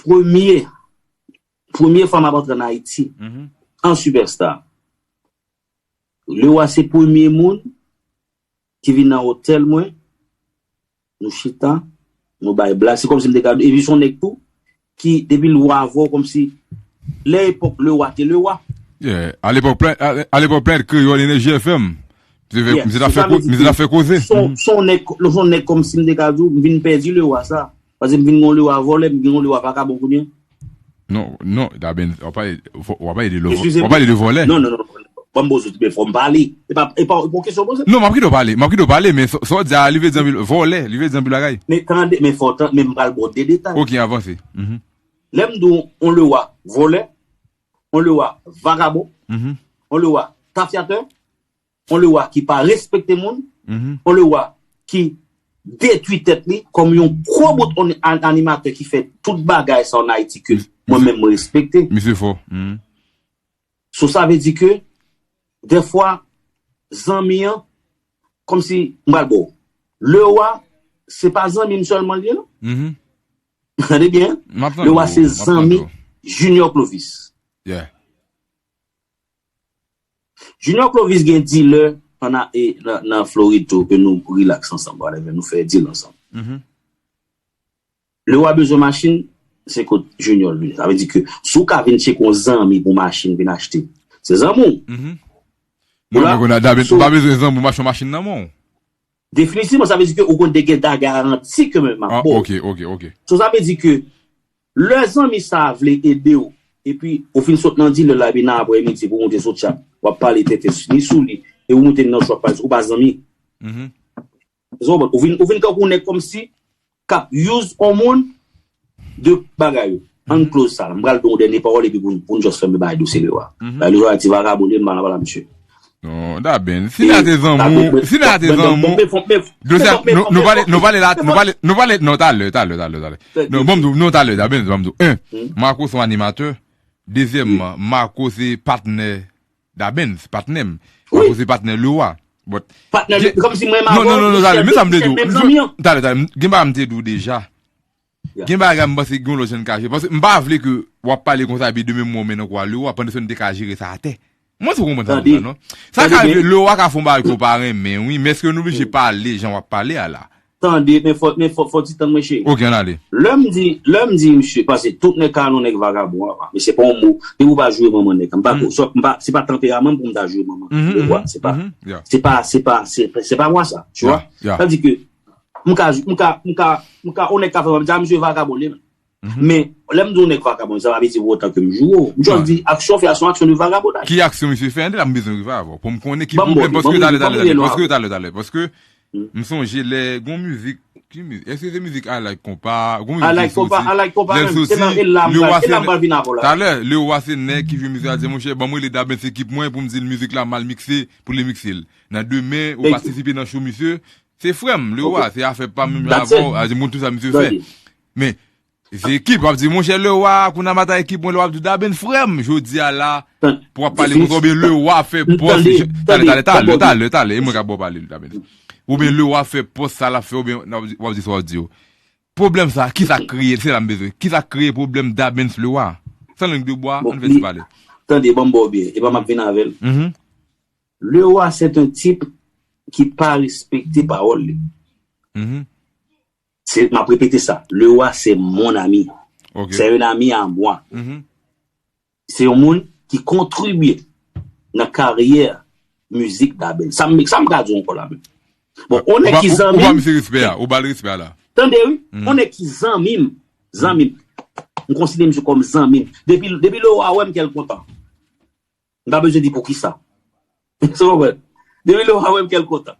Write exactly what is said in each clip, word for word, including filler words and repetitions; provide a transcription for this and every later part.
premye, premye fwa m ap antre ann Ayiti, an sipèsta. Lewa se premye moun ki vin nan otèl mwen, nou chita, nou bay blag. Se kòmsi m te ka, epi se yon nèg tou, ki, depi l wè avè w, kòmsi, lè epòk Lewa te Lewa. Yeah. A lepòk, plen- a, a lepòk, Planet Kreyòl, Energy F M. Misye fè, Yeah, misye t ap se fè sa ko- vle di misye t ap fè koze. Se yon- se yon nèg, se yon nèg kòmsi m te ka di w, m vin pèdi Lewa sa. Paske m vin gen yon Lewa vòlè, m gen yon Lewa vakabon kounye a. Non, non, Dabens, w ap pale, w ap pale de lo- Eskize w ap pale de vòlè. Non, non, non. Ban m poze w, men fò m pale. E pa, e pa, e pa yon kesyon poze. Non, m ap kite w pale, m ap kite w pale, men sa sa w di a, li vle di anpil vòlè, li vle di anpil bagay. Men tande, men fò w tan- men m pral ba w de detay. Ok, avanse. Mhm. Lè m di w, yon Lewa vòlè, yon Lewa vakabon, Mhm. yon Lewa tafyatè, yon Lewa ki pa respekte moun, Mhm. yon Lewa ki detwi tèt li kòm yon gwo bout on- an- animatè ki fè tout bagay sa ann Ayiti ke Mis- mwen menm mwen respekte. Misye fò. Mhm. So sa vle di ke, dèfwa, zanmi an, kòmsi, m pral ba w. Lewa, se pa zanmi m sèlman l ye, non. Mhm. Tande byen. M ap tande Lewa w, se m ap tande zanmi w. Junior Clovis. Yeah. Junior Clovis gen dilè ann a- e, nan, nan Florid tou, ke nou relax ansanm, whatever, nou fè deal ansanm. Mhm. Lewa bezwen machin, se kot Junior l vini. Sa vle di ke si w ka vin tcheke yon zanmi pou machin vin achte, se zanmi w. Mhm. Ou Non, la, men kounye a, Dabens, so, ou pa bezwen zanmi pou m achte yon machin nan men w. Definitivman, sa vle di ke ou konn te gen da garanti ke mwen m ap Ah, ba w. Ok, ok, ok. So, sa vle di ke lè zanmi sa a vle ede w, epi ou fin sot nan dilè la, epi nan aprèmidi pou w moute sou tchat, w ap pale tenten ni sou li, e ou moute nan cho w ap pale, ou pa zanmi. Mhm. Ou konprann? Ou vin, ou vin tankou nèg kòmsi k ap use on moun de bagay yo. Ann Mhm. close sa la. M pral ba w dènye pawòl epi pou n, pou n just fèmen bagay dosye Lewa. Mhm. Bagay Lewa di vakabon li, m pa nan pale a misye. Non, Dabens, si E, Lewa te zanmi w, Dabens, si Lewa te Dabens, zanmi w, men fò, men, dosye men a, fò, men nou, fò, nou men pale, fò, nou pale la, men nou fò. pale, nou pale, non, talè, talè, talè, talè. Tèt Non, di. Ban m di w, non, talè, Dabens, ban m di w. En, Hmm? Marco se yon animatè. Dezyèmman, Marco se patnè Dabens, patnè m. Wi. Marco se patnè Lewa. But, Patnè, gen- kòmsi mwen, non, non, non, non, Marco, talè, men sa m te di w. Menm zanmi an. Talè, talè, gen bagay m te di w deja. Yeah. Gen bagay m panse gen yon lòt jan n ka jere. Paske m pa vle ke w ap pale konsa epi demen mwen w mennen kò a Lewa, pandan se nou te ka jere sa atè. Mwen si w konprann sa m di la, non? Sa ka rive, Lewa ka fè yon bagay ke w pa renmen, wi, men èske nou oblije pale jan w ap pale a la? Tande, men fò, men fò, fò ti tann mwen, cheri. Ok, ann ale. Lè m di, lè m di, misye, paske tout nèg ka non nèg vagabon, apa. Men se pa yon mo. Depi w pa joure manman nèg, m pa ko-, sòt, m pa, se pa tanperaman m pou m ta joure manman. Mhm, Lewa, mhm, se pa, mhm, yeah. se pa, se pa, se, se pa mwa sa, tu vois? Yeah, yeah. Sa di ke, m ka, m ka, m ka, m ka, yon nèg ka fè m di, a, misye vagabon, li menm. Mhm. Men, lè m di yon nèg vagabon, sa pa vle di pou otan ke m joure w. M just di, aksyon fè a se yon aksyon de vagabondaj. Ki aksyon misye fè? Ann di la, m bezwen rive avè w. Pou m konnen ki pwoblèm, paske talè, talè, talè, paske talè, talè, paske m sonje lè gon mizik, ki mizik? Èske se mizik I Like Konpa? Gon mizik ki soti. I Like Konpa, I Like Konpa menm. Se nan Lewa se nèg, talè, Lewa se nèg ki jwe mizik la, di, monchè, ban m rele Dabens ekip mwen pou m di l mizik la mal mikse, pou li mikse l. Nan demen, ou patisipe nan show misye, se frè m, Lewa, se afè pa m menm jan avè w, a di moun tout sa misye fè. Men, se ekip, w ap di, monchè, Lewa, kounye a m ata ekip mwen, Lewa ap di, Dabens, frè m, jodi a la, pou w ap pale konsa, oubyen Lewa fè pòs, talè, talè, talè, talè, talè, e mwen k ap ba w pale, Dabens. Oubyen Lewa fè pòs sa l ap fè, oubyen w ap di, w ap di sa w ap di yo. Pwoblèm sa, kisa k kreye l? Se la m bezwen. Kisa k kreye pwoblèm Dabens Lewa? San lang de bwa, ann fè ti pale. Tande, ban m ba w byen, e pa m ap vin avè l. Mhm. Lewa, c'est un type qui pa respekte pawòl li. Mhm. Se, m ap repete sa. Lewa, c'est mon ami. Ok. C'est un ami à moi. Mhm. Se yon moun ki kontribye nan karyè mizik Dabens. Sa m, sa m ka di w ankò la menm. Bon, on nèg ki zanmi m. Ou ba misye respè a, ou ba l respè a la. Tande, wi. Mhm. On nèg ki zanmi m, zanmi m. M konsidere misye kòm zanmi m. Depi, depi Lewa wè m, kè l kontan. M pa bezwen di poukisa. Sa w konprann? Depi Lewa wè m, kè l kontan.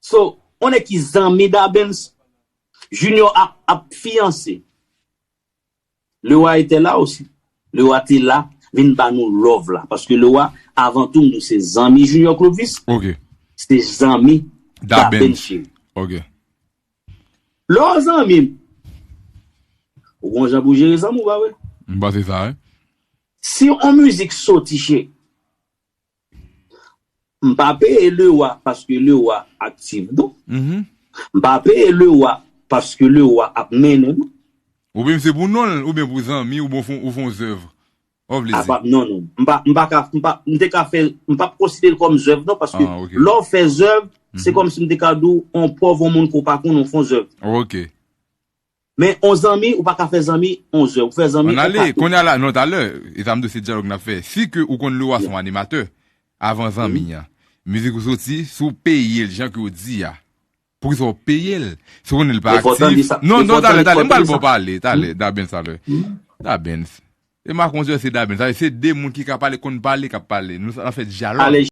So, on nèg ki zanmi Dabens, Junior ap, ap fiyanse. Lewa etè la osi. Lewa te la, vin ba nou love la. Paske Lewa, avan tou, m di w se zanmi Junior Clovis. Ok. Se zanmi Dabens. Dabens, cheri. Ok. Lè w zanmi m, ou gon jan pou jere zanmi w, pa vre? M panse sa, wi. Si yon mizik soti, cheri, m pa peye Lewa paske Lewa aktif, non. Mhm. M pa peye Lewa paske Lewa ap mennen m. Oubyen se pou non l, oubyen pou zanmi, oubyen ou fon, ou fon zèv. Ou vle A di. pa, non, non. M pa, m pa ka, m pa, m te ka fè, m pa konsidere l kòm zèv, non, paske Ah, ok. lè w fè zèv, se kòm si m te ka di w, on pòv, on moun ke w pa konnen, w fon zèv. Ok. Men on zanmi, ou pa ka fè zanmi, on zèv. Ou fè zanmi, Ann on ale, kato. Kounye a la, non, talè, e sa m di w se dyalòg n ap fè. Si ke ou konn Leroy se yon animatè, avan zanmi an, mizik ou soti, si w peye l, jan ke w di a, poukisa w peye l? Si w konnen l pa Men fò w tande aktif. sa, Non, men fò non, w talè, tande, talè, fò m pral tande ba w sa. Pale, talè, Dabens talè. Dabens. E Makonzè se Dabens. Talè, se de moun ki ka pale, konn pale, k ap pale. Nou, sa fè dyalòg. Ale,